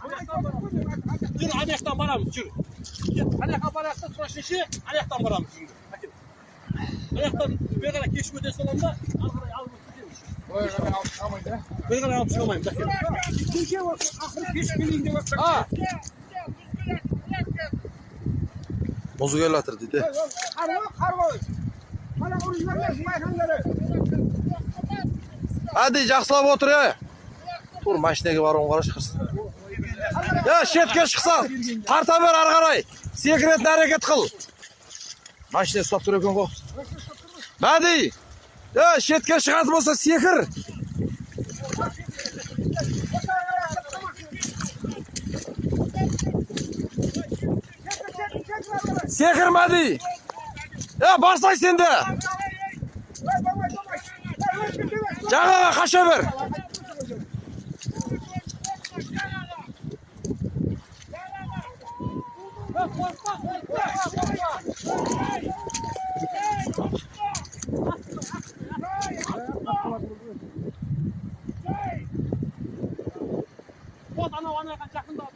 Жүр, ана жақтан барамыз, жүр. Ана жаққа барайық та, срочно ана жақтан барамыз, жүріңдер. Әкел. Ана жақтан бері қарай кешіп өте саламын да, ары қарай алып өтіп кетеміз. Былай қарай алып шыға алмайды, ә? Бері қарай алып шыға алмаймыз, әкел. Кеше осы ақыры кеш келейін деп жатсаң. А. Мұз келе жатыр дейді. Қарғы, қарғы. Ана ұрып жібермесін майхандары. Әди жақсылап отыр, е. Тур машинаға баруын қарашы қырсын. Е, шетке шықсаң, тарта бер ары қарай. Секіретін әрекет қыл. Машина ұстап тұр екен ғой. Мәди, е, шетке шығатын болса секір. Секір, Мәди. Е, барсай сен де. Жағаға қаша бер. Вот анау ана жаққа жақындап.